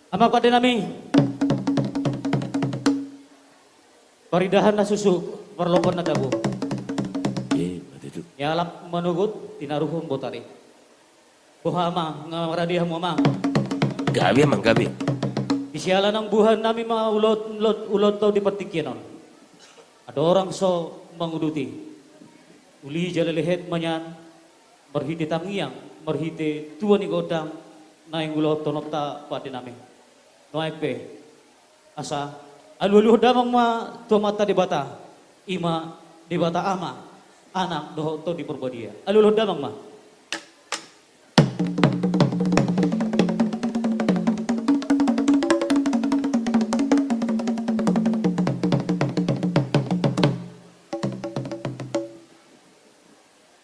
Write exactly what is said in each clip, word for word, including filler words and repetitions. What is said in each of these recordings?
Amang pande nami. Paridahan na susu, parlompan na tabo. Eh, mate tu. Nialap manogot, tinaruhon botari. Boha ma, nga marade hamu amang. Gabe amang, gabe. Di siala naung buhan nami ma ulaon, ulaon, ulaon tau di partingkian on. Adong orang so manguduti. Uli jala lehet ma nian, marhite tangiang, marhite tua ni gondang, naeng ulaonta pande nami. Nuaeng pe, asa alualuhon damang ma tu Amanta Debata, i ma Debata Ama, Anak dohot Tondi Porbadia. Alualuhon damang ma.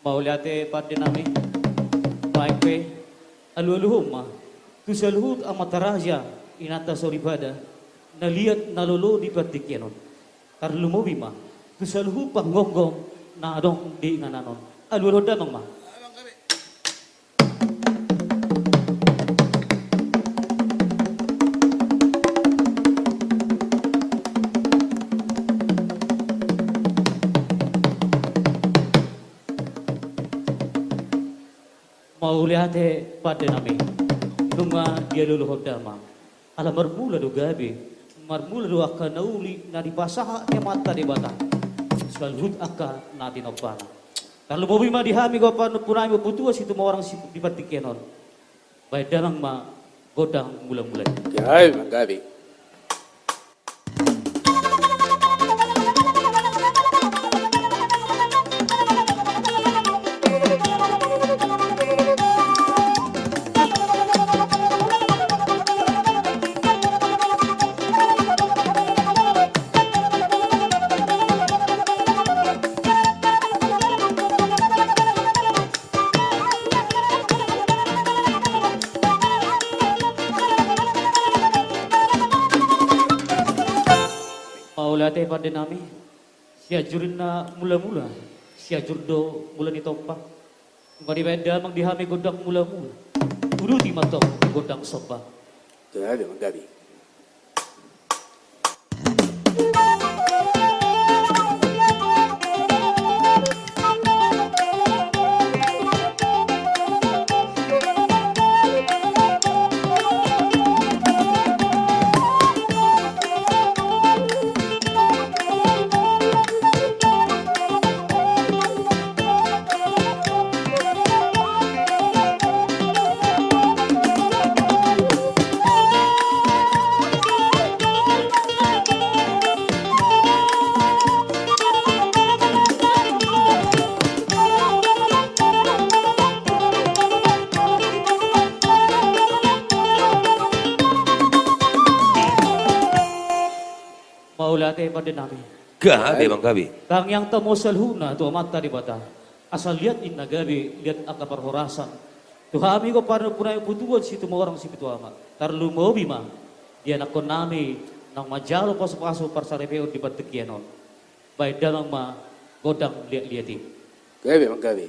Mauliate pande nami. Nuaeng pe, alualuhon ma tu saluhut amanta raja, inanta soripada, na liat na lolo di partingkian on. Tarlumobi ma tu saluhut panggomgom na adong di inganan on. Alualuhon damang ma. Mauliate pande nami. Nunga dialualuhon damang. Ala marmula do gabe, marmula do angka na uli na dipasahat ni Amanta Debata. Saluhut angka na tinompana. Tarlumobi ma di hami dohot panompunami ompu tua Situmorang si-, di partingkian on. Baen damang ma gondang mulamula i. Gabe ma, gabe. Mauliate pande nami. Sianjur ninna mulamula, Sianjur do mula ni tompa. Nunga dibaen damang di hami gondang mulamula. Uduti ma tong gondang somba. Gabe ma, gabe. Mauliate pande nami. Gabe ma, gabe. Tangiangta ma saluhutna tu Amanta Debata. Asa liat ninna gabe, liat angka parhorasan. Tu hami dohot panompunami ompu tua Situmorang Sipitu Ama. Tarlumobi ma di anakkonnami naung manjalo pasupasu parsaripeon di partingkian on. Baen damang ma gondang liatliat i. Gabe ma, gabe.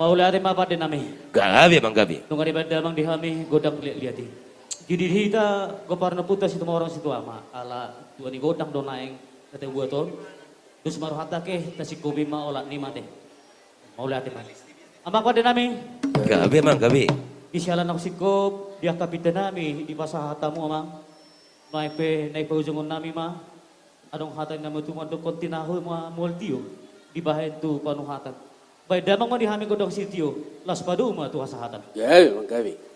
Mauliate ma pande nami. Gabe, Amang, gabe. Nunga dibaen damang di hami godang liat-liat i. Jadi di hita gompar ni ompunta Situmorang Situama, ala tua ni godang do naeng na tabuat on. Dos ma rohanta, ke tasingkopi ma olat ni mate. Mauliate ma. Amang pande nami. Gabe, Amang, gabe. Di siala na husingkop, di angka pinta nami, dipasahat hamu, Amang. Nuaeng pe na di paujungon nami ma. Adong hata ni na matuman dokkon tinahu ma mual tio, dibahen tu panuhatan. Baen damang ma di hami godang sitio, laos padomu ma tu hasahatan. Gabe, Amang, gabe.